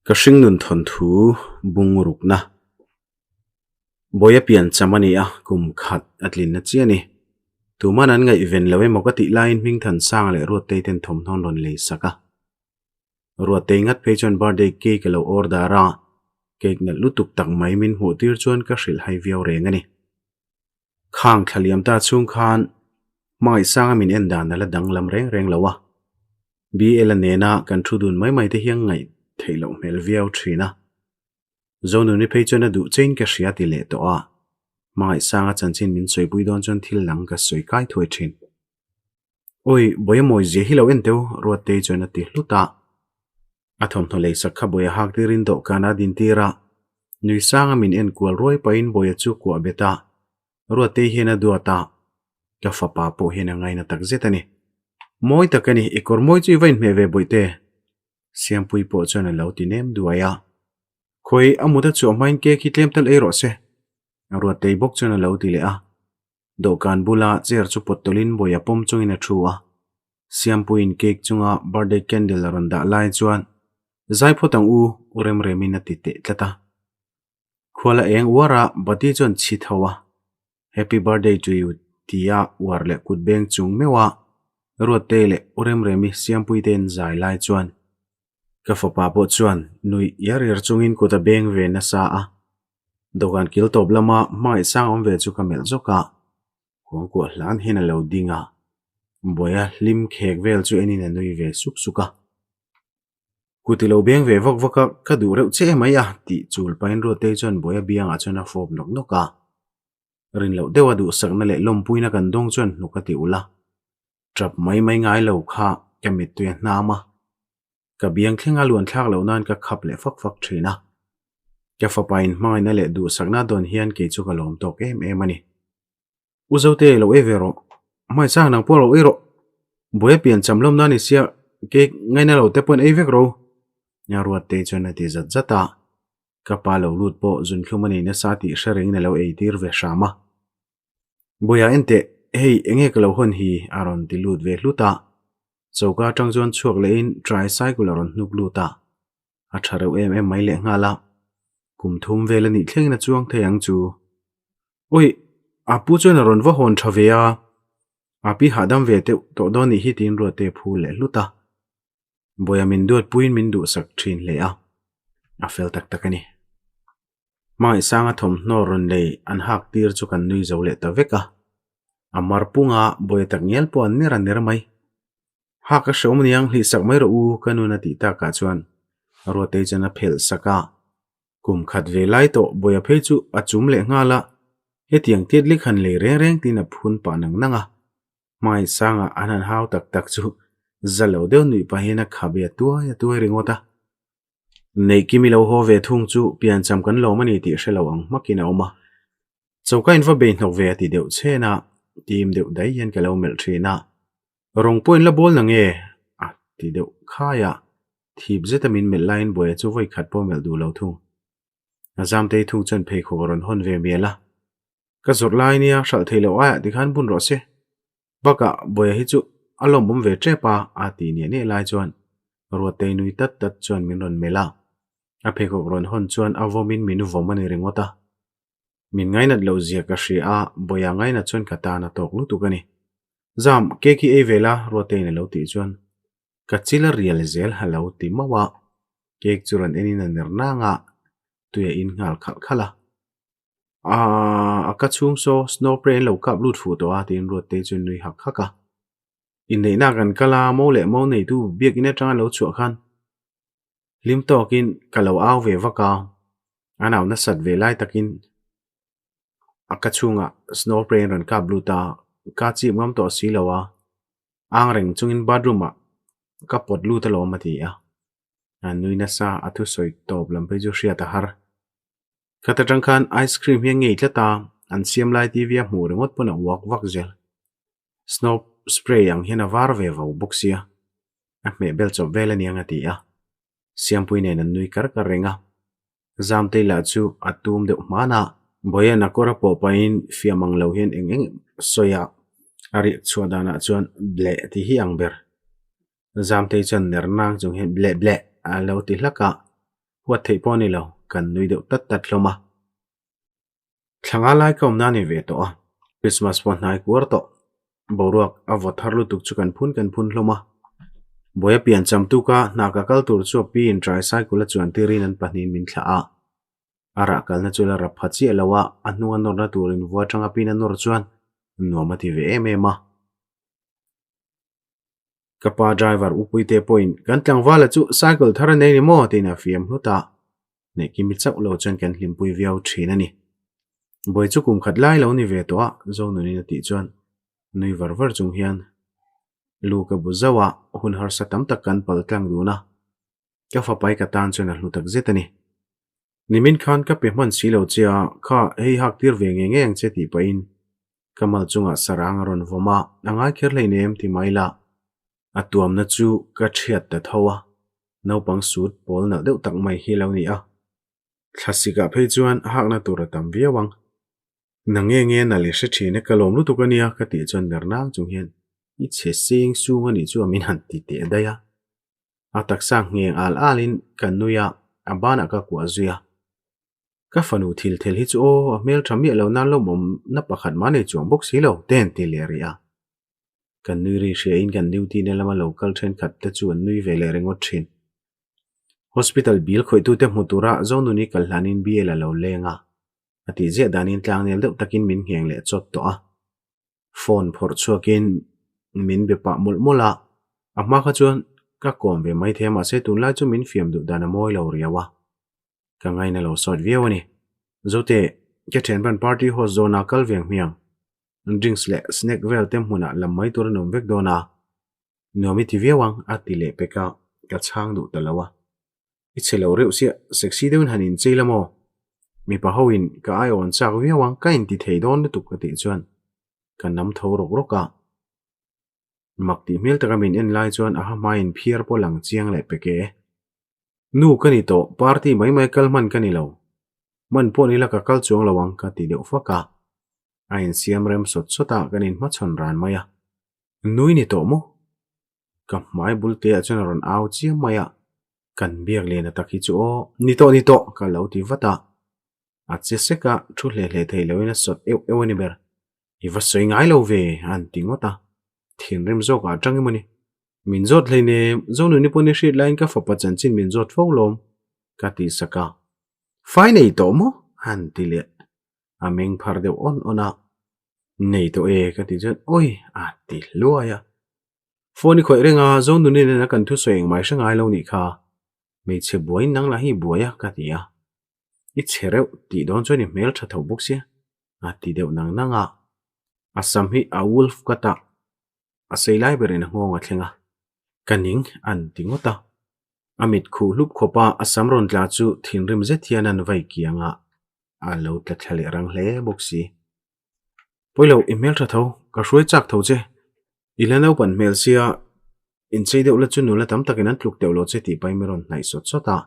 Ka hringnun thawnthu bungrukna Bawia pian cham a ni a, kum khat a tlinna chiah a ni. Tuman an ngaihven lo emaw ka tih laiin Hmingthansanga leh Ruattei ten thawmhnaw an rawn lei sak a. Ruattei ngat phei chuan birthday cake a lo order a, cake nalh lutuk tak mai min hmuh tir chuan ka hrilh hai viau reng a ni. Khang thla liam ta chhung khan Hmangaihsanga min en dan a la danglam reng reng lo a, BL a nena kan thu dun mai mai te hian ngaih theih loh hmel viau thin a. Zonuni phei chuan a duh chein ka hria ti leh tawh a, Hmangaihsanga chanchin min sawipui dawn chuan thil dang ka sawi kai thuai thin. Awi, Bawia mawi zia hi lo en teu, Ruattei chuan a ti hlut a. A thawmhnaw lei sak kha Bawia hak tirin dawhkan a din tir a, nui sanga min en kual ruai pahin Bawia chu kuah bet a, Ruattei hian a duat a, ka fapa pawh hian a ngaina tak zet a ni. Mawi tak a ni, i kawr mawi chu i va inhmeh ve Bawihte? Siampui pawh chuan a lo ti nem duai a. Khawi, a mut a chhuah hmain cake hi tlem tal ei rawh se, Ruattei bawk chuan a lo ti leh a. Dawhkan bula chair chu pawt tawlhin Bawia pawm chungin a thu a. Siampuiin cake chunga birthday candle a rawn dah lai chuan zai phawt ang u, u rem remin a ti teh tlat a. Khuala eng uara bati chuan chhi tho a, Happy birthday to you tia uar leh kut beng chung meuh a Ruattei leh u rem remi Siampuite in zai lai chuan ka fapa pawh chuan nuih iar iar chungin kut a beng ve nasa a. Dawhkan kil tawp lama hmangaihsang awm ve chu ka melh zawk a, Khuangkuah hlan hian a lo ding a, Bawia hlim khek vel chu enin a nui ve suk suk a. Kut i lo beng ve vak vak a, ka duh reuh che emai a, tih chul pahin Ruattei chuan Bawia biangah chuan a fawp nawk nawk a. Rin loh deuha duhsakna leh lawmpuina kan dawng chuan hnuk a ti ulh a. Tap mai mai ngai lo kha ka mittui a hnam a. Ka biang thlenga luan thlak loh nan ka khap leh fak fak thin a. Ka fapa in hmangaihna leh duhsakna dawn hian kei chu ka lawm tawk em em a ni. U Zote lo ei ve rawh. Hmaisang nang pawh lo ei rawh. Buai pian cham lawm nan i sia cake ngaina lo te pawhin ei vek ro. Nia Ruattei chuan a ti zat zat a. Ka pa lo lut pawh zunthlum a nei nasa tih hre rengin a lo ei tir ve hram a. Buaia enteh, hei enge ka lo hawn hi a rawn ti lut ve hlut a. Choka atang chuan chhuak lehin tricycle a rawn hnuk lut a. A tha reuh em em mai lehnghal a. Kum thum vel a nih thlengin a chuang thei ang chu. Awi, a pu chuan a rawn va hawn tha ve a. A pi hahdam ve deuh tawh dawn nih hi tiin Ruatte a phu leh hlut a. Bawia min duatpuiin min duhsak thin hle a, a fel tak tak a ni. Hmangaihsanga thawmhnaw rawn lei an hak tir chu kan nui zo leh ta vek a. A mar punga bawia tak ngial pawh an ner a ner mai. Hak a hreawm aniang hlihsak mai rawh u ka nun a tih takah chuan Ruatei chuan a phelh sak a. Kum khat ve lai tawh bawia phei chu a chum leh nghal a, hetiang tiat lek han lei reng reng tiin a phun pah nang nang a. Hmaisanga an han hau tak tak chu za lo deuh nuih pahin a kha be tuai a tuai ringawt a. Neihkimi lo haw ve thung chu piancham kan lawm a ni tih hre lo ang hmakin a awm a. Choka in va bei hnawk ve a ti deuh chhen a, tim deuh daih hian ka lo melh thin a. Rawng pawh in la bawl na nge? a ti deuh khai a, thip zeta min melh laiin buaia chu vawi khat pawh a melh duh lo thung. A zamtei thung chuan pheikhawk a rawn hawn ve mial a. Ka zawrh lai nia hralh theih loh aiah tikhan bun rawh se. Bakah Bawia hi chu a lawmawm ve tep a, a ti niah niah lai chuan Ruattei nui tat tat chuan min rawn melh a. A pheikhawk rawn hawn chuan a vawmin min vawm a ni ringawt a. Min ngainat loh zia ka hria a, Bawia ngainat chuan ka tan a tawk lutuk a ni. Zam, cake hi ei ve la, Ruatteiin a lo tih chuan ka chil a rial zel ha lo ti mauh a. Cake chu rawn enin a ner nang a, tui a in nghal khalh khalh a. Aaa a ka chhung saw snow spray an lo kap lut fuh tawh a tiin Ruattei chu nui hak hak a. Inneihna kan kal a, mo leh mo neitu biakin atanga lo chhuah khan hlim tawkin ka lo au ve vak a, an au nasat ve lai takin a ka chhungah snow spray an rawn kap lut a, ka chip ngam tawh si lo a, ang reng chungin bathroom ah ka pawt lut alawm a ti a, a nui nasa a thusawi tawp lam phei chu hriat a har. Khat atang khan ice cream hi a ngei tlat a, an siam lai TV a hmuh ringawt pawn a uak vak zel. Snow spray ang hian a var ve vo bawk sia, a hmeh bel chawp vel aniang a ti a. Siampui nen an nui kar kar reng a. Zamtei lah chu a tum deuh hman a. Bawian a kawr a pawh pahin fiam ang lo hian eng eng sawi a, a riak chhuah danah chuan bleh tih hi ang ber. Zamtei chuan ner nang chung hian bleh bleh a lo ti hlak a. Huat theih pawh a ni lo, kan nui deuh tat tat hlawm a. Thla nga lai ka awmna a ni ve tawh a, Christmas pawh hnai kuar tawh. Boruak a vawt har lutuk chu kan phun kan phun hlawm a. Buaia pian cham tuka hna ka kal tur chu a pi in tricycle a chuan tirin an pahnihin min thlah a. A rah kalna chu la rap pha chiah lo a, a hnunga nawrna turin vua atanga pin a nawr chuan nuam a ti ve em em a. Ka pa driver Upuite pawhin kan tlangvala chu cycle thar a nei ni maw tiin a fiam hlut a, Neihkimi chauh lo chuan kan hlimpui viau thin a ni. Buai chu kum khat lai lo ni ve tawh a, Zonunin a tih chuan nui var var chung hian lu ka bu zauh a, hun harsa tam tak kan pal tlang dun a, ka fapai ka tan chuan a hlu tak zet a ni. Nimin khan ka pe hman si lo che a, kha hei hak tir ve ngei ngei ang che tih pahin ka mal chungah sarang a rawn vawm a, a ngai kher hleinem ti mai la. A tuamna chu ka thiat ta tho a, naupang sut pawl nalh deuh tak mai hi lo ni a. Thlasikah phei chuan hakna tur a tam viau ang. Na nge nge nalh i hre thin e, ka lawm lutuk a nia ka tih chuan ner nang chung hian i chhe seng sung a nih chu a min han ti teh daih a. A taksa ngheng al al in ka nui a, a banah ka kuah zui a. Ka fanu thil thel hi chu aw, a hmel tha miah lo nan lawmawm na pakhat mah nei chuang bawk si lo, te an ti leh rih a. Kan nui ri hria in kan duty na lama lo kal thenkhat te chu an nui ve leh ringawt thin. Hospital bill khawihtute hmu tura Zonuni kal hlanin BL a lo leng a, a tih ziah danin tlangnel deuh takin min ngheng leh chawt tawh a. Phone phawrh chhuakin min be pah mawlh mawlh a, a hma kha chuan ka kawm ve maithei a mahse tunlai chu min fiam duh dan a mawi lo riau a. Ka ngaina lo sawt viau a ni. Zote, ka thianpan party host zawna kal ve ang hmiang. Drinks leh snack vel te hmunah lam mai tur a nuam vek dawn a, nuam i ti viau ang a ti leh pek a, ka chhang duh ta lo a. I chhe lo reuh sia, sexy deuhin han inchei la maw? Mipa ho in ka ai awn chak viau ang, ka inti thei dawn lutuk ka tih chuan ka nam tho rawk rawk a. Mak tih hmel taka min en lai chuan a ha hmaiin phiar pawh lang chiang leh pek e. Nu ka ni tawh, party mai mai kal hman ka ni lo. Hman pawh nila ka kal chuang lo ang ka ti deuh fak a. A insiam rem sawt sawt a, kan inhmachhawn ran mai a. Nui ni tawh maw? Ka hmai bul te ah chuan a rawn au chiam mai a. Kan biak lian a tak hi chu aw, ni tawh ni tawh ka lo ti vat a. A che sek a, thu hle hle thei loin a sawt euh euh a ni ber. I va sawi ngai lo ve, a han ti ngawt a. Thinrim zawkah atang emaw ni? Min zawt hleinem, Zonuni pawn i hriat laiin ka fapa chanchin min zawt fo lawm, ka ti sak a. Fai nei tawh maw? a han ti leh. A meng phar deuh awn awn a. Nei tawh e, ka ti chuan awi a ti hluai a. Phone i khawih reng a, Zonuni nena kan thusawi engmah i hre ngai lo nih kha. Hmeichhe buaiin nang lah hi i buai a, ka ti a. I chhe reuh tih dawn chuan i hmel tha tho bawk sia, a ti deuh nang nang a. A sam hi a wolf cut a, a sei lai berin a nghawng a thleng a, ka ning an ti ngawt a. A mit khuh hlup khawp a, a sam rawn tla chu thinrim zet hian an vai kiang a, a lo tla thla leh rang hle bawk si. Pawilo, i hmel tha tho, ka hruai chak tho che. I la naupan hmel sia, inchei deuh la chu nula tam takin an tluk teuh lo che tih pahin mi rawn hnaih sawt sawt a,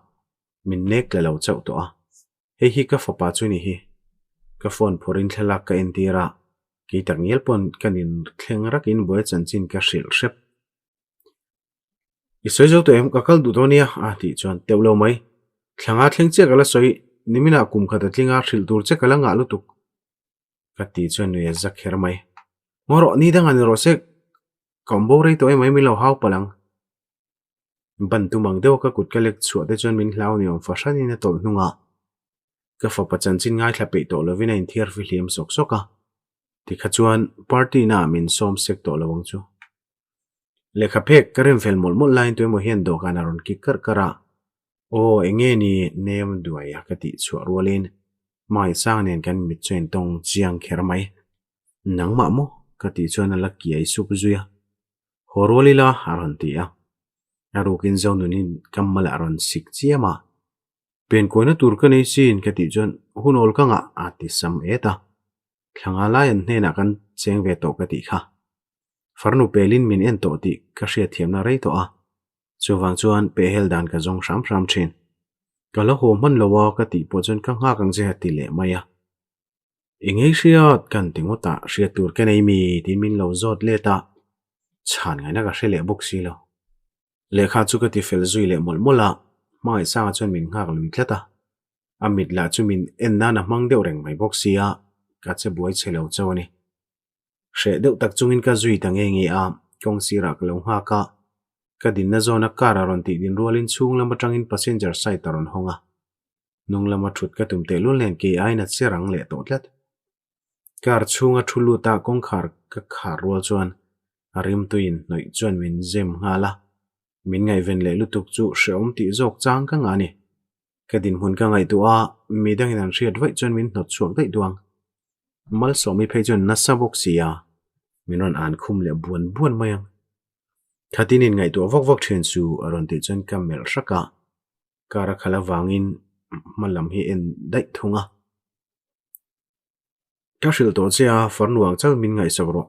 min nek tla lo chauh tawh a. Hei hi ka fapa chu ni hi. Ka phone phawrhin thlalak ka entir a, kei tak ngial pawn ka nin thleng rakin buai chanchin ka hrilh hrep. I sawi zo tawh em? Ka kal duh dawn nia a tih chuan teuh lo mai. Thla nga thleng chiah ka la sawi, niminah kum khat a tling a, hrilh tur che ka la ngah lutuk. Ka tih chuan nui a za kher mai. Ngaw rawh, ni dangah ni rawh se, ka awm bo rei tawh em mai min lo hau palh ang. Ban tum ang deuha ka kut ka lek chhuah te chuan min hlau ni awm fahranin a tawlh hnungah ka fapa chanchin ngaithla peih tawh lovin a inthiar fihliam sawk sawk a. Tikha chuan party naah min sawm sek tawh lo ang chu. Lehkha phek ka rem fel mawlh mawlh laiin tuemaw hian dawhkan a rawn kik karh karh a, Aw enge ni nem duai a ka tih chhuah rualin Mai Sang nen kan mit chu a intawng chiang kher mai. Nangmah maw? ka tih chuan a la kiai sup zui a. Haw rual ila a rawn ti a. A rukin Zonunin ka malah a rawn sik chiam a. Penkuaina tur ka nei sin ka tih chuan hun awl ka ngah a ti sam et a. Thla nga lai an hnenah kan cheng ve tawh ka tih kha. Farnu pelin min en tawh tih ka hriatthiamna rei tawh a. Chuvang chuan pehhel dan ka zawng hram hram thin. Ka la haw hman lo a ka tih pawh chuan ka nghak ang che a ti leh mai a. I ngei hriat kan ti ngawt a, hriat tur ka nei mi tiin min lo zawt let a, chhan ngaihna ka hre leh bawk si lo. Lehkha chu ka ti fel zui leh mawlh mawlh a. Hmangaihsanga chuan min nghak lui tlat a, a mit lah chu min en nan a hmang deuh reng mai bawk sia, ka che buai chhe lo chauh a ni. Hreh deuh tak chungin ka zui ta nge nge a, kawng sirah ka lo nghak a, ka dinna zawna car a rawn tih din rualin chhung lam atangin passenger side a rawn hawng a, hnung lama thut ka tum tehlul nen kei aiin a che rang leh tawh tlat. Car chhunga thu lut a kawngkhar ka khar rual chuan a rimtuiin hnawih chuan min zem nghal a, min ngaihven leh lutuk chu hrehawm tih zawk chang ka ngah a ni. Ka dinhmun ka ngaihtuah a, mi dangin an hriat vaih chuan min hnawt chhuak daih duang. Malsawmi phei chuan nasa bawk si a, min rawn an khum leh buan buan mai ang. Khatin in ngaihtuah vak vak thin chu a rawn tih chuan ka melh hrak a, car a khalh avangin hma lam hi en daih thung a. Ka hrilh tawh che a, farnu ang chauh min ngaihsak rawh.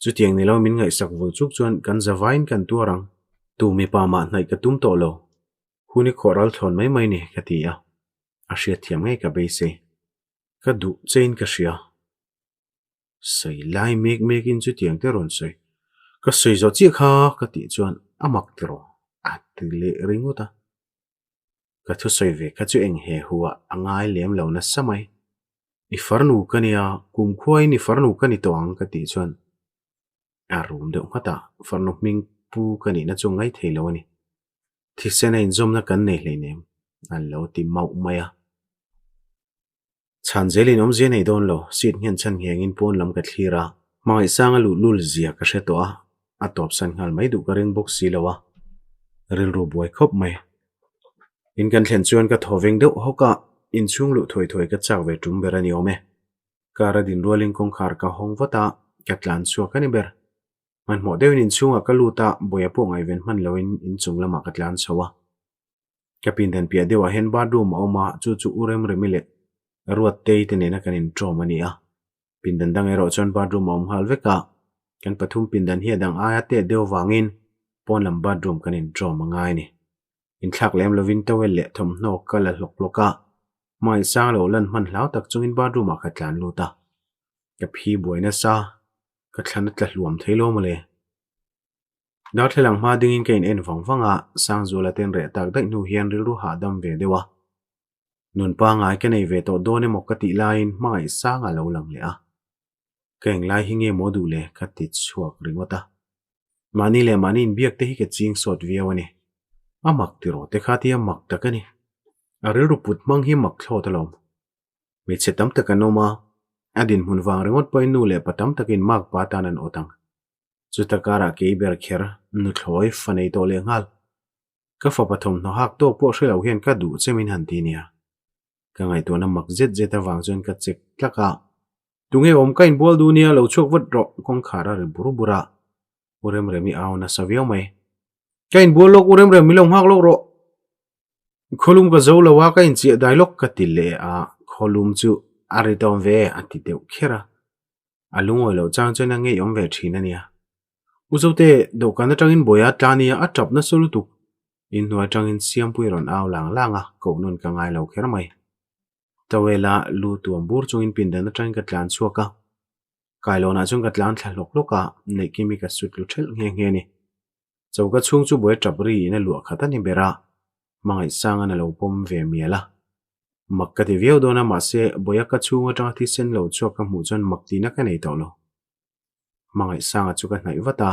Chutiang ni lo min ngaihsak vul chuk chuan kan zavaiin kan tuar ang. Tu mipa mah hnaih ka tum tawh lo. Hun i khawh ral thlawn mai mai ni, ka ti a. A hriatthiam ngei ka beisei. Ka duh chein ka hria. Sawi lai mek mekin chutiang te rawn sawi. Ka sawi zawh chiah kha ka tih chuan a mak tiraw a ti leh ringawt a. Ka thusawi ve kha chu eng he hu ah a ngai lem lo nasa mai. I farnu ka nia, kumkhuain i farnu ka ni tawh ang ka tih chuan a rum deuh nghat a, farnu hming pu ka nihna chu ngai thei lo a ni. Thisen a inzawmna kan nei hleinem a lo ti mauh mai a. Chhan zelin awmzia nei dawn lo, seat nghen chhan nghengin pawn lam ka thlir a. Hmangaihsanga luh lul zia ka hre tawh a, a tawpsan nghal mai duh ka ring bawk si lo a, rilru buai khawp mai. In kan thlen chuan ka thaw veng deuh hawk a, inchhung luh thuai thuai ka chak ve tum ber a ni awm e. Car a din rualin kawngkhar ka hawng vat a, ka tlan chhuak a ni ber. Hmanhmawh deuhin inchhungah ka lut a, buaia pawh ngaihven hman loin inchung lamah ka tlan chho a. Ka pindan piah deuhah hian bathroom a awm a, chu chu U Remremi leh Ruattei te nena kan inṭawm a ni a. Pindan dang erawh chuan bathroom a awm nghal vek a, kan pathum pindan hi a dang aia tet deuh avangin pawn lam bathroom kan inṭawm a ngai a ni. Inthlak lem lovin towel leh thawmhnaw ka la hlawk hlawk a, hmai sang lo lan hman hlau tak chungin bathroom ah ka tlan lut a. Ka phi buai nasa, ka thlan a tla hluam thei lo mawle. Darthlalang hma dingin ka in en vang vang a, Sangzuala ten reh tak daih hnu hian rilru hahdam ve deuh a. Nun pangai ka nei ve tawh dawn emaw ka tih laiin hmangaih sang a lo lang leh a. Ka englai hi nge maw duh le ka ti chhuak ringawt a. Mahni leh mahni inbiak te hi ka ching sawt viau a ni. A mak tiraw te kha tia mak tak a ni. A rilru put hmang hi mak thlawt alawm. Hmeichhe tam tak an awm a, a dinhmun vang ringawt pawhin nu leh pa tam takin mark pa tan an awt ang. Chuta karah kei ber kher nuthlawi fa nei tawh leh nghal. Ka fapa thawmhnaw hak tawk pawh hre lo hian ka duh che min han ti nia. Ka ngaihtuahna mak zet zet avang chuan ka chek tlak a. Tunge awm ka inbual duh nia lo chhuak vat rawh kawngkhar a ri bur bur a. U Remremi au nasa viau mai. Ka inbual lawk U Remrem min lo nghak lawk rawh. Khawlum ka zo lo a ka inchiah dai lawk ka ti leh a khawlum chu a ri tawm ve a ti deuh kher a. A lungawi loh chang chuan a ngeiawm ve thin a nia. U Zote, dawhkan atangin Bawia tla nia a tap nasa lutuk. Inhnuai atangin Siampui rawn au lang lang a, koh nawn ka ngai lo kher mai. Towel a lu tuam bur chungin pindan atangin ka tlan chhuak a. Kailawnah chuan ka tlan thla hlawk hlawk a, Neihkimi ka sut lu thelh nghe nghe a ni. Choka chhung chu buai tap ri in a luah khat a ni ber a, Hmangaihsanga'n a lo pawm ve mial a. Mak ka ti viau dawn a, mahse buaia ka chhung atanga thisen lo chhuak ka hmuh chuan mak tihna ka nei tawh lo. Hmangaihsanga chu ka hnaih vat a,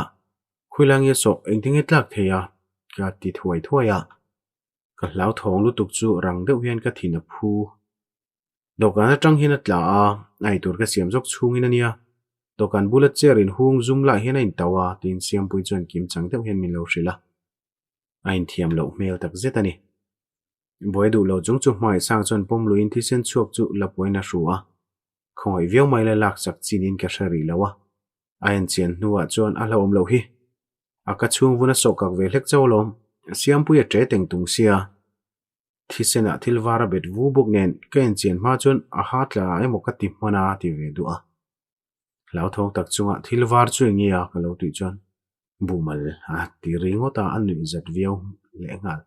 Khawilai nge sawh, engtin nge tlak thei a? ka ti thuai thuai a. Ka hlauthawng lutuk chu rang deuh hian ka thin a phu. Dawhkan atang hian a tla a, a eitur ka siam zawk chhungin a nia. Dawhkan bula chair inhung zum lah hian a intauh a, tiin Siampui chuan kim chang deuh hian min lo hrilh a. A inthiam loh hmel tak zet a ni. Buai duh lo chung chu Hmangaihsang chuan pawm luiin thisen chhuak chu la puain a hru a. Khawngaih viau mai la lak chak chinin ka hre rih lo a. A enchian hnuah chuan a hlauhawm loh hi. A ka chhung vun a sawhkak ve hlek chauh alawm. Siampui a ṭe teng tung sia. Thisenah thil var a bet vu bawk nen ka enchian hma chuan a ha tla emaw ka ti hman a ti ve duh a. Hlauthawng tak chungah thil var chu eng nge a ka lo tih chuan buhmal a ti ringawt a, a nuih zat viau lehnghal.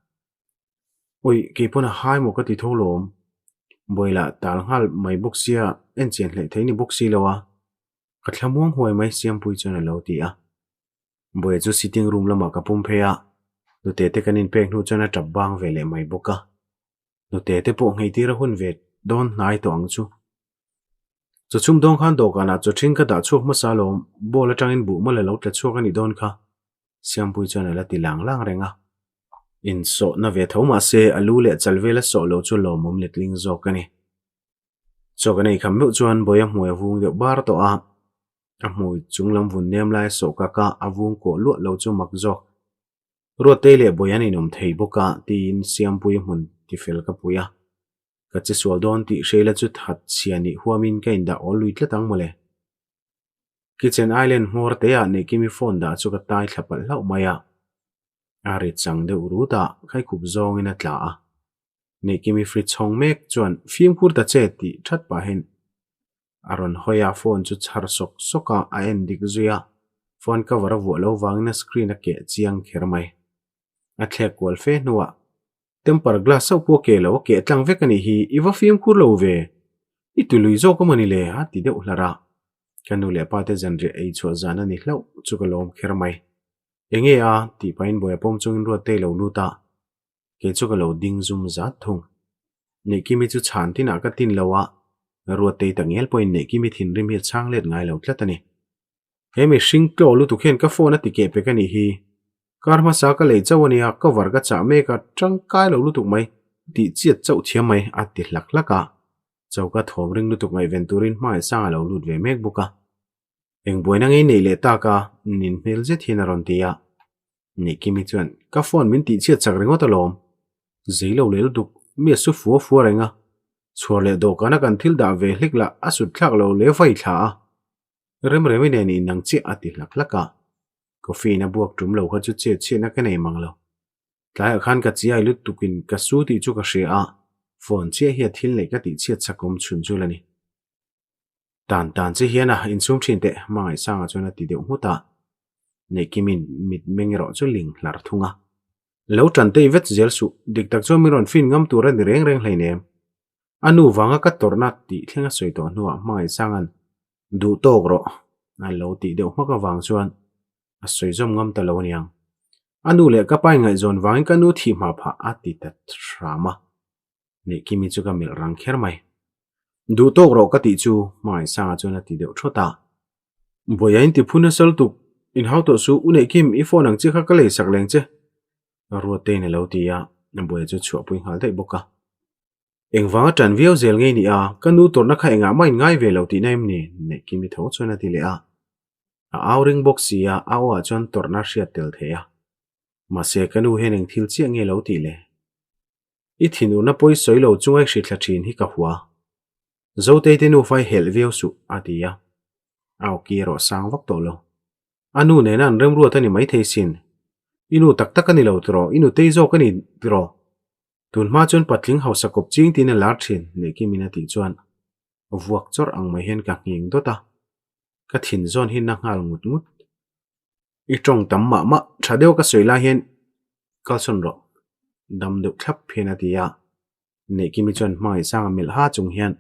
Awi keipawn a ha emaw ka ti tho lawm. Buailah tal nghal mai bawk sia enchian hleih thei ni bawk si lo a. Ka thlamuang huai mai Siampui chuan a lo ti a. Buaia chu sitting room lamah ka pum phei a. Nute te kan inpek hnu chuan a tap bang ve leh mai bawk a. Nute te pawh ngheitir a hun ve dawn hnai tawh ang chu. Chaw chhum dawn khan dawhkanah chaw ṭhing ka dah chhuak hmasa alawm, bowl aṭangin buh mawlh a lo tla chhuak a nih dawn kha, Siampui chuan a la ti lang lang reng a. Insawhna ve tho mah se a lu leh chal vel a sawh lo chu lawmawm letling zawk a ni. Chaw kan ei kham meuh chuan Bawia hmui a vung deuh bar tawh a, a hmui chung lam vun nem lai a sawh kak a, a vung kawh luah lo chu mak zawk. Ruattei leh Bawia an inawm thei bawk a tiin Siampuii hmun tifel ka pui a. Ka che sual dawn tih hreila chu that chhia nih huamin ka indah awl lui tlat ang mawle. Kitchen island hmawr te ah Neihkimi phone dah chu ka tai thla palh hlauh mai a. A ri chang deuh rut a, khaikhup zawngin a tla a. Neihkimi fridge hawng mek chuan fimkhur ta che tih that pahin a rawn hawi a, phone chu chhar sawk sawk a, a en dik zui a. Phone cover a vuah lo vangin a screen a keh chiang kher mai. A thlek kual fe hnuah Temper glass sauh pawh keh lo a keh tlang vek a nih hi, i va fimkhur lo ve. I tului zawk a mawni le a ti deuh hlar a. Ka nu leh pa te zanriah ei chhuah zan a ni hlauh chu ka lawm kher mai. Enge a? tih pahin Bawia pawm chungin Ruattei lo lut a, kei chu ka lo ding zum zat thung. Neihkimi chu chhan tinah ka tin lo a, Ruattei tak ngial pawhin Neihkimi thinrim hi a chhang let ngai lo tlat a ni. He mihring tlaw lutuk hian ka phone a ti keh pek a nih hi. Kar hmasa ka lei chauh a nia, cover ka chah mek a, tangkai lo lutuk mai, tih chiat chauh thiam mai, a ti hlak hlak a. Choka thawm ring lutuk ngaihven turin hmai sang a lo lut ve mek bawk a. Eng buaina ngei neih leh tak a, nin hmel zet hian a rawn ti a. Neihkimi chuan, Ka phone min tih chhiat chak ringawt alawm. Zei lo leh lutuk, mi a su fua fua reng a. Chhuar leh dawhkana kan thil dah ve hlek lah a sut thlak lo leh vai thla a. Remremi nen in ang chiah a ti hlak hlak a. Coffee in a buak tum lo kha chu chet chhiatna ka nei mang lo. Tlaiah khan ka chiai lutuk in ka su tih chu ka hria a, phone chiah hi a thil neih ka tih chhiat chak awm chhun chu la ni. Tan tan che hian a insum thin teh Hmangaihsanga chuan a ti deuh nghut a. Neihkimin mit meng erawh chu ling hlar thung a. Lo tan tei vet zel suh, dik tak chuan min rawn fin ngam tur a ni reng reng hleinem. A nu vanga ka tawrhna tih thleng a sawi tawh hnuah Hmangaihsanga'n duh tawk rawh a lo tih deuh hmak avang chuan a sawi zawm ngam ta lo aniang. A nu leh ka pa inngaihzawn vangin ka nu thih hma phah a ti ta hram a. Neihkimi chu ka melh rang kher mai. Duh tawk rawh ka tih chu Hmangaihsanga chuan a ti deuh thawt a. Bawiha in ti phu nasa lutuk, inhau tawh suh, u Neihkim, i phone ang chi kha ka lei sak leng che. Ruattein a lo ti a, Bawiha chu chhuahpui nghal daih bawk a. Engvanga ṭan viau zel ngei ni a, ka nu tawrhna kha engah mah in ngai ve lo tihna em ni? Neihkimi tho chuan a ti leh a. A au ring bawk si a, a aw ah chuan tawrhna a hriat tel thei a. Mahse, ka nu hian eng thil chiah nge lo tih le? I thinurna pawi sawi lo chunga i hrithla ṭhin hi ka hua. Zotei te nufa i helh viau suh, a ti a. A awki erawh sang vak tawh lo. A nu nena an remruat a ni maithei sin. I nu tak tak a ni lo tiraw, i nutei zawk a ni tiraw? Tun hma chuan patling hausa kawp ching tiin a lar thin, Neihkimin a tih chuan vuak chawrh ang mai hian ka nghing dawt a, ka thin zawn hi na nghal ngut ngut. I tawng tam mah mah, tha deuh ka sawi lai hian kalsawn rawh, dam deuh thlap hian a ti a. Neihkimi chuan hmangaihsanga melh ha chung hian,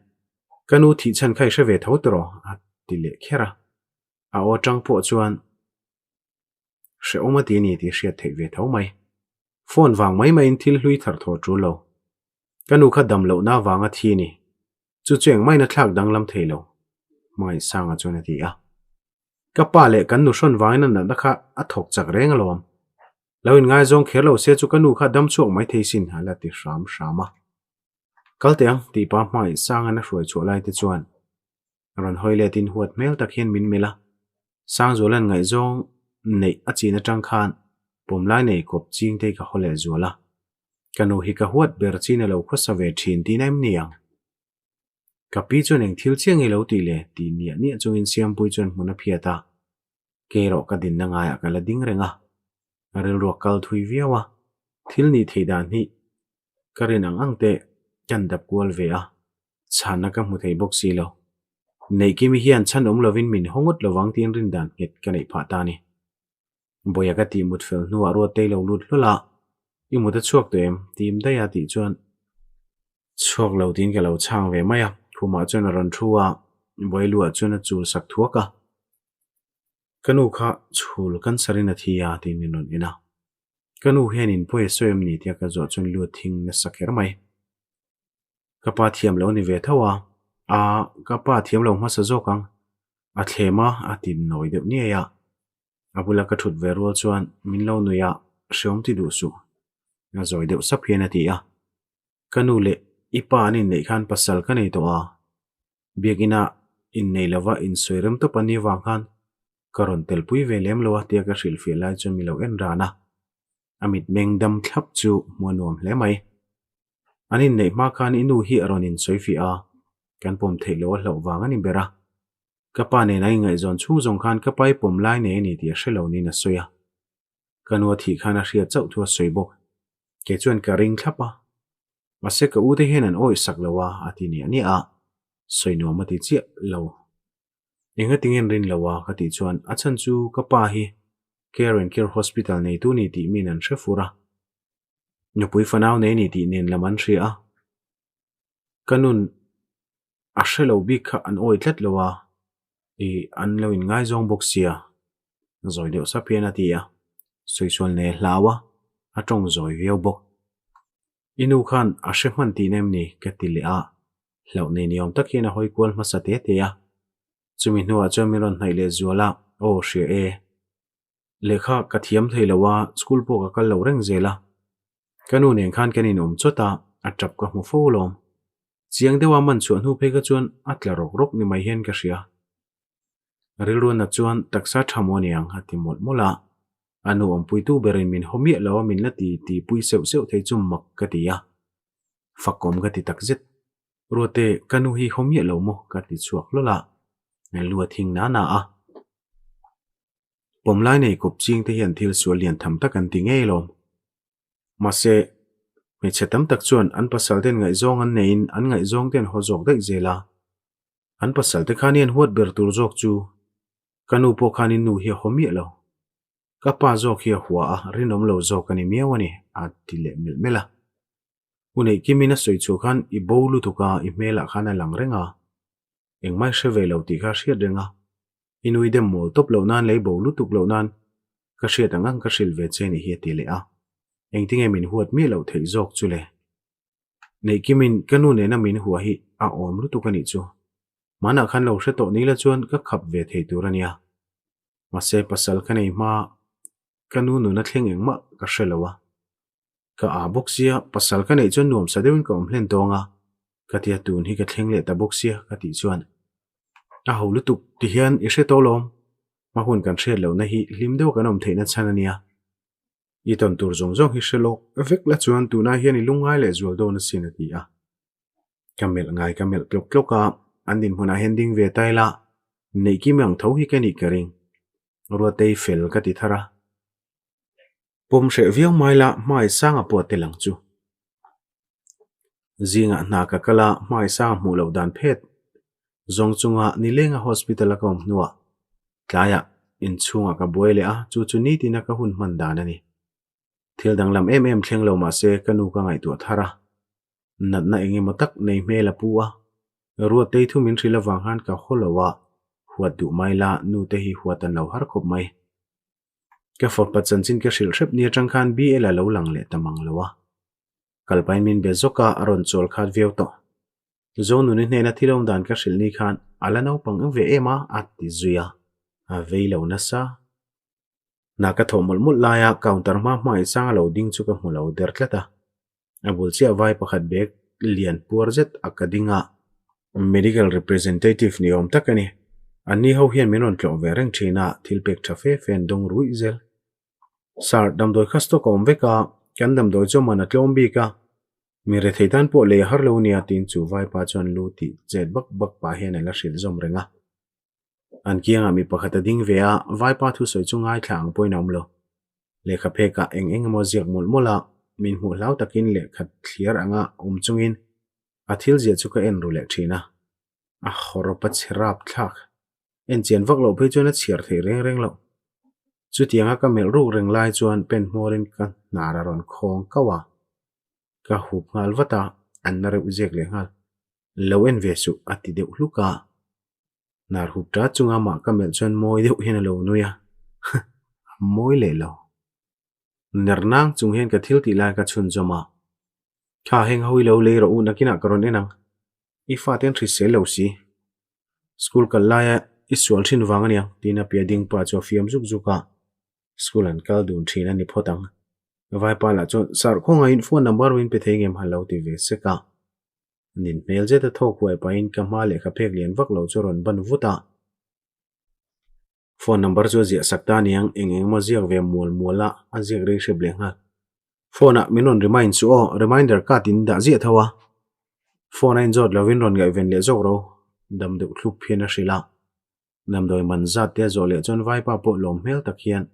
Ka nu thih chhan kha i hre ve tho tiraw? a ti leh kher a. A aw tang pawh chuan hrehawm a ti a ni tih hriat theih ve tho mai. Phone vang mai maiin thil hlui thar thaw tul lo. Ka nu kha dam lohna avanga thi a ni. Chu chu engmah in a thlak danglam thei lo, Hmangaihsanga chuan a ti a. Ka pa leh kan nu hrawn vangin a natna kha a thawk chak reng alawm. Lo inngaizawng kher lo se chu ka nu kha dam chhuak mai thei sin a la ti hram hram a. Kal teh ang tih pa Hmangaihsanga'n a hruai chhuah lai te chuan rawn hawi letin huat hmel tak hian min melh a. Sangzuala'n ngaihzawng neih a chin atang khan pawmlai nei kawp ching te hi ka haw leh zual a. Ka nu hi ka huat ber chin a lo khawsa ve thin tih na em ni ang? Ka pi chuan eng thil chiah nge lo tih le? tih niah niah chungin Siampui chuan hmun a phiat a. Kei erawh ka dinna ngaiah ka la ding reng a. Ka rilruak kal thui viau a, thil nih theih dan hi ka rin ang ang te kan dap kual ve a, chhanna ka hmu thei bawk si lo. Neihkimi hian chhan awm lovin min haw ngawt lovang tiin rin dan nghet ka neih phah ta a ni. Bawiha ka tih mut fel hnuah Ruattei lo lut hlawl a, I mut a chhuak tawh em? Tim daih a tih chuan chhuak lo tiin ka lo chhang ve mai a, khumah chuan a rawn thu a, Bawiha luah chuan a chul sak thuak a. Ka nu kha chhul cancer in a thi a tiin min rawn en a. Ka nu hian in pawi a sawi em ni tia ka zawh chuan lu a thing nasa kher mai. Ka pa thiam lo ni ve tho a, aa ka pa thiam lo hmasa zawk ang, a thlem a, a ti nawi deuh niai a. A bula ka thut ve rual chuan min lo nui a, hreawm ti duh suh, a zawi deuh sap hian a ti a. Ka nu leh i pa an inneih khan pasal ka nei tawh a, biakina innei lova insawi rem tawp a ni vang khan ka rawn telpui ve lem lo a tia ka hrilhfiah lai chuan mi lo en ran a, a mitmeng dam thlap chu hmuh a nuam hle mai. An inneih hma khan i nu hi a rawn insawifiah a, kan pawm theih loh a hlauh vang a ni ber a. Ka pa nen a ingaihzawn chhung zawng khan ka pa i pawm lai nei a ni tih a hre lo niin a sawi a. Ka nu a thih khan a hriat chauh thu a sawi bawk. Kei chuan ka ring thlap a. Mahse ka ute hian an awih sak lo a, a ti niah niah a. Sawi nuam a ti chiah lo. Engatinge an rin lo a ka tih chuan a chhan chu ka pa hi Care and Care Hospital neitu ni tih min an hre fur a. Nupui fanau nei ni tih nen lam an hria a. Ka nun a hre lo bik kha an awi tlat lo a, ih an lo inngaizawng bawk sia, zawi deuh sap hian a ti a, sawi sual nei a hlau a, a tawng zawi viau bawk. I nu khan a hre hman tihna em ni? ka ti leh a, hlauh nei ni awm tak hian a hawi kual hmasa te te a. Chumi hnuah chuan min rawn hnaih leh zual a, Aw hria e. Lehkha ka thiam thei lo a, school pawh ka kal lo reng zel a. Ka nu nen khan kan inawm chawt a, a tap ka hmu fo alawm. Chiang deuha man chhuah hnu phei kha chuan a tla rawk rawk ni mai hian ka hria. Rilruana chuan taksa tha maw niang a ti mawlh mawlh a. A nu awmpuitu berin min haw miah lo a min la ti ti pui seuh seuh thei chu mak ka ti a. Fakawm ka ti takzet. Ruate, ka nu hi haw miah lo maw ka ti chhuak hlawl a. Lu a thing na na a. Pawmlai nei kawp ching te hian thil sual lian tham tak an ti ngei alawm. Mahse, hmeichhe tam tak chuan an pasal ten ngaihzawng an neiin an ngaihzawng te an haw zawk daih zel a. An pasal te khan i an huat ber tur zawk chu ka nu pawh khan i nu hi a haw miah lo. Ka pa zawk hi a hua a, rinawm lo zawk a ni miau a ni, a ti leh melh melh a. U neih kimin a sawi chhuah khan i bo lutuk a, i hmelah khan a lang reng a. Engmah i hre ve lo tih kha a hriat reng a. I nui dem mawl tawp loh nan lei bo lutuk loh nan ka hriat ang ang ka hrilh ve che nih hi a ti leh a. Engtinge min huat miah loh theih zawk chu le? Neih kimin ka nu nena min hua hi a awm lutuk a nih chu. Hmanah khan lo hre tawh ni la chuan ka khap ve thei tur a nia. Mahse pasal ka nei hma ka nu nuna thleng engmah ka hre lo a. Ka aa bawk sia, pasal ka neih chuan nuamsa deuhin ka awm hlen tawng a, ka tia tun hi ka thleng leh ta bawk sia ka tih chuan a ho lutuk ti hian i hre tawh lawm, hma hun kan hriat lohna hi hlim deuh kan awm theihna chhan a nia. I tawn tur zawng zawng hi hre lawk vek la chuan tunah hian i lungngai leh zual dawn asin a ti a. Ka melh ngai ka melh tlawk tlawk a, an dinhmunah hian ding ve ta ila, neih kim ang tho hi ka nih ka ring. Ruatei fel ka ti thar a. Pawm hreh viau mai la hmai sanga pawh a tel ang chu. Zingah hna ka kal a, hmai sanga hmuh loh dan phet zawng chunga nilenga hospital a ka awm hnuah tlaiah inchhungah ka buai leh a, chu chu nitina ka hun hman dan a ni. Thil danglam em em thleng lo mah se ka nu ka ngaihtuah thar a, natna eng emaw tak nei hmel a pu a, Ruatei thu min hrilh avang khan ka haw lo a, huat duh mai la nu te hi huat an lo har khawp mai. Ka fapa chanchin ka hrilh hrep ni atang khan BL a lo lang leh ta mang lo a. Kalpain min be zawk a, a rawn chawl khat viau tawh. Zonuni hnena thil awm dan ka hrilh ni khan a la naupang eng ve em a, a ti zui a, a vei lo nasa. Hna ka thawh mawlh mawlh laia counter hma hmai sang a lo ding chu ka hmu lo der tlat a. A bul chiah vai pakhat bag lian puar zet a ka ding a. Medical representative ni awm tak a ni. Anni ho hian min rawn tlawh ve reng thin a, thil pek tha fe fe an dawng ruih zel. Sir, damdawi kha stock a awm vek a, kan damdawi chu man a tlawm bik a. Mi rethei tan pawh lei a har lo nia tiin chu vaipa chuan lu tih chet bak bak pah hian a la hrilh zawm reng a. An kiangah mi pakhat a ding ve a, vaipa thusawi chu ngaithla ang pawhin a awm lo. Lehkha phekah eng eng emaw ziak mawlh mawlh a, min hmuh hlau takin lehkha thliar anga awm chungin a thil ziah chu ka en ru leh thin a. A hawrawp a chhe rap thlak. En chian vak loh phei chuan a chhiar theih reng reng loh. Chutianga ka melh ruk reng lai chuan pen hmawrin ka hnar a rawn khawng kauh a. Ka hup nghal vat a, an na reuh ziak leh nghal. Lo en ve suh a ti deuh hluk a. Hnar hup ṭat chunga mah ka melh chuan mawi deuh hian a lo nui a, a mawi leh lo. Ner nang chung hian ka thil tih lai ka chhunzawm a. Kha heng ho i lo lei rawh u nakinah ka rawn en ang. I fate an hrisel lo si. School kal laia i sual thin vang aniang tiin a pia ding pa chu a fiam zuk zuk a. School an kal dun thin a ni phawt ang. Vaipa lah chuan Sir khawngaihin phone number min pe thei ngem a lo ti ve sek a. Nin hmel zeta thawk huai pahin ka hma lehkha phek lian vak lo chu a rawn ban vut a. Phone number chu a ziah sak ta aniang, eng eng emaw ziak ve mual mual a, a ziak rei hrep leh nghal. Phone ah min rawn remind suh aw, reminder card in dah ziah tho a. Phone a inzawt lovin rawn ngaihven leh zawk ro, dam deuh thlup hian a hrilh a. Damdawi man zat te a zawh leh chuan vaipa pawh lawm hmel tak hian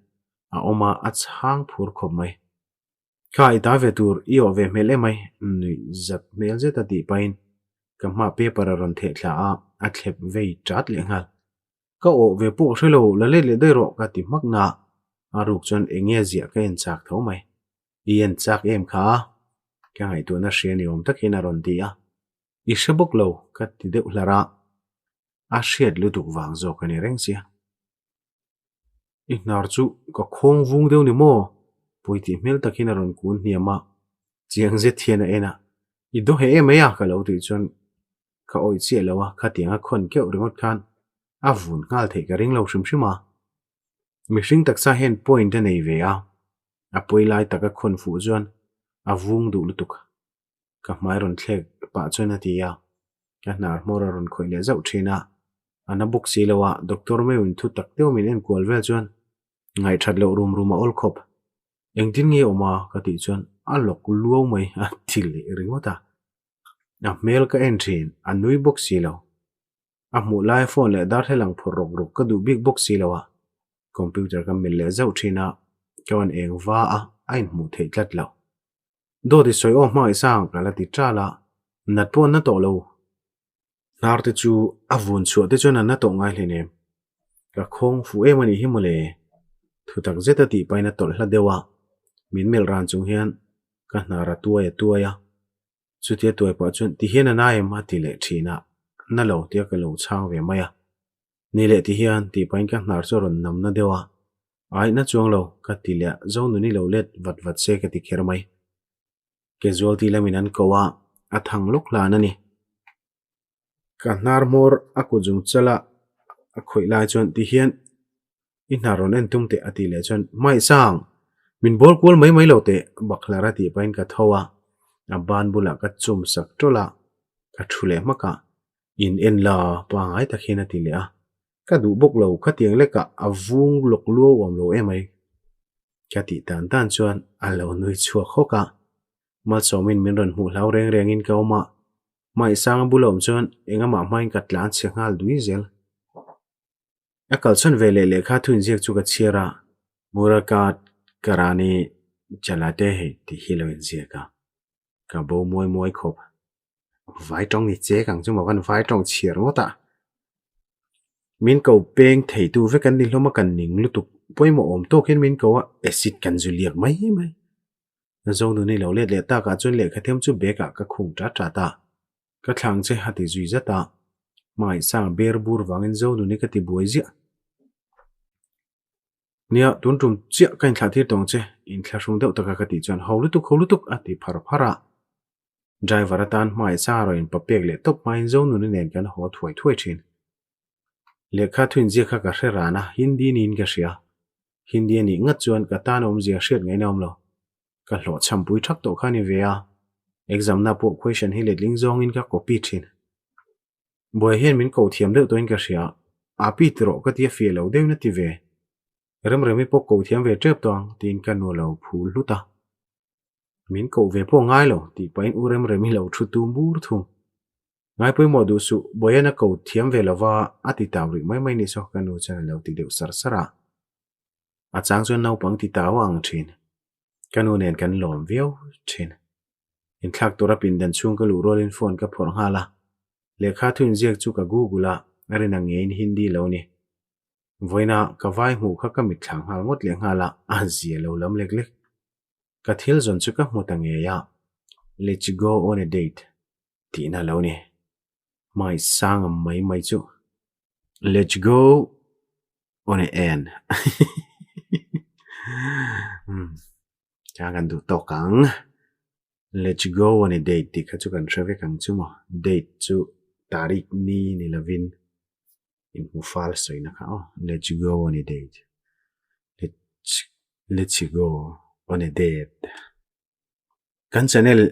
a awm a, a chhang phur khawp mai. Kha i ta ve tur i awh ve hmel em ai, nuih zat hmel zet a tih pahin ka hma paper a rawn theh thla a, a thlep vei ṭat leh nghal. Ka awh ve pawh hre lo, la let leh daih rawh ka ti hmak na a ruk chuan eng nge ziah ka en chak tho mai. I en chak em kha? Ka ngaihtuahna hria ni awm takin a rawn ti a. I hre bawk lo ka ti deuh hlar a, a hriat lutuk vang zawk a ni reng sia. I hnar chu ka khawng vung deuh ni maw? Pawi tih hmel takin a rawn kun hniam a, chiang zet hian a en a, I daw heh em mai a ka lo tih chuan ka awih chiah lo a, khatiang a khawn keuh ringawt khan a vun nghal theih ka ring lo hrim hrim a. Mihring taksa hian point a nei ve a, a pawi lai taka khawn fuh chuan a vung duh lutuk. Ka hmai rawn thlek pah chuan a ti a, ka hnar hmawr a rawn khawih leh zauh thin a, a na bawk si lo a, doctor meuhin thu tak deuh min enkual vel chuan ngaihthat loh rum rum a awl khawp. Engtin nge awm a? ka tih chuan a lawk luau mai a ti leh ringawt a. A hmel ka en thin, a nui bawk si lo. A hmuh laia phone leh darthlalang phawrh rawk rawk ka duh bik bawk si lo a, computer ka melh leh zauh thin a, ka rawn eng va a, a inhmuh theih tlat lo. Dawt i sawi aw hmangaih sang ka la ti ṭal a, nat pawh an na tawh lo. Hnar te chu a vun chhuah te chuan an na tawh ngai hleinem. Ka khawng fuh em a nih hi mawle. Thutak zeta tih pahin a tawlh hla deuh a, min melh ran chung hian ka hnar a tuai a tuai a. Chutia tuai pah chuan ti hian a na em a ti leh thin a, na lo tia ka lo chhang ve mai a. Ni leh ti hian tih pahin ka hnar chu a rawn nam na deuh a, aih na chuang lo ka ti leh a, Zonuni lo let vat vat se ka ti kher mai. Casualty lamin an ko a, a thang lawk hlan a ni. Ka hnar hmawr a kut zung chal a, a khawih lai chuan ti hian i hnar rawn en tum teh a tih leh chuan Hmaih sang! Min bawl kual mai mai lo teh bakhlar a tih pahin ka tho a, a ban bulah ka chum sak tawlh a, ka thu leh hmak a, in en la pangai tak hian a ti leh a, ka duh bawk lo khatiang lekah a vung lawk luau awm lo emai ka tih tan tan chuan a lo nui chhuak hawk a, Malsawmin min rawn hmuh hlau reng rengin ka awm a, Hmaisanga bula awm chuan engamah hmain ka tlan chhe nghal dui zel. A kalchhawn ve leh lehkha thu inziak chu ka chhiar a, Murakat Karani Chalate hei tih hi lo inziak a, ka bo muai muai khawp. Vai tawng ni chek ang chu maw kan vai tawng chhiar ngawt a. Min ko peng theitu vek an ni hlawm a kan ning lutuk pawimawh awm tawk hian min ko a acid kan zu liak mai mai. Zonuni lo let leh takah chuan lehkha them chu bag ah ka khung tat tat a, ka thlang che a ti zui zat a, hmangaihsang ber bur vangin Zonuni ka ti buai ziah. Nia, tun tum chiah ka inthlah tir tawng che, inthlahrung deuh taka ka tih chuan ho lutuk ho lutuk a ti phar phar a. Driver atan hmangaihsang rawn inpa pek leh tawp hmain Zonuni nen kan haw thuai thuai thin. Lehkha thu inziak kha ka hre ran a, Hindi niin ka hria. Hindi a nih ngat chuan ka tan awmzia hriat ngaihna awm lo. Ka hlawh chhampui thak tawh kha ni ve a, exam na pawh question hi letling zawngin ka copy thin. Buai hian min ko thiam deuh tawhin ka hria, Api ti rawh ka ti a fiah lo deuhin a ti ve. Remremi pawh ko thiam ve tep tawh ang tiin ka nu lo phul hlut a. Min koh ve pawh ngai lo tih pahin U Remremi lo thu tum bur thung. Ngai pawimawh duh suh, Bawian a ko thiam ve lova a ti tau rih mai mai ni saw ka nu chuan a lo ti deuh sar sar a. A chang chuan naupang ti tau a ang thin. Ka nu nen kan lawm viau thin. Inthlak tura pindan chhung ka luh rualin phone ka phawrh nghal a. Lehkha thu inziak chu ka google a, a rin ang ngeiin Hindi lo ni. Vawiina ka vai hmuh kha ka mitthla nghal ngawt leh nghal a, a zia lo lam lek lek. Ka thil zawn chu ka hmu ta ngei a, Let's go on a date. Tihna lo ni. Hmai sang ang mai mai chu. Let's go on a end. Kha kan duh tawk ang. Let's go on a date tih kha chu kan hre vek ang chu maw. Date chu tarik ni ni lovin inhmu fal sawina kha aw. Let's go on a date. Let's let's go on a date. Kan channel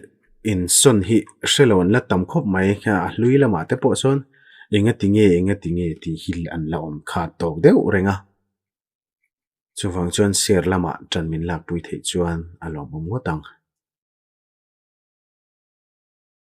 in sawn hi hre lo an la tam khawp mai a hlui lamah te pawh chuan enga tinge enga tinge tih hi an la awm khat tawk deuh reng a. Chuvang chuan share lamah tan min lakpui theih chuan a lawmawm ngawt ang.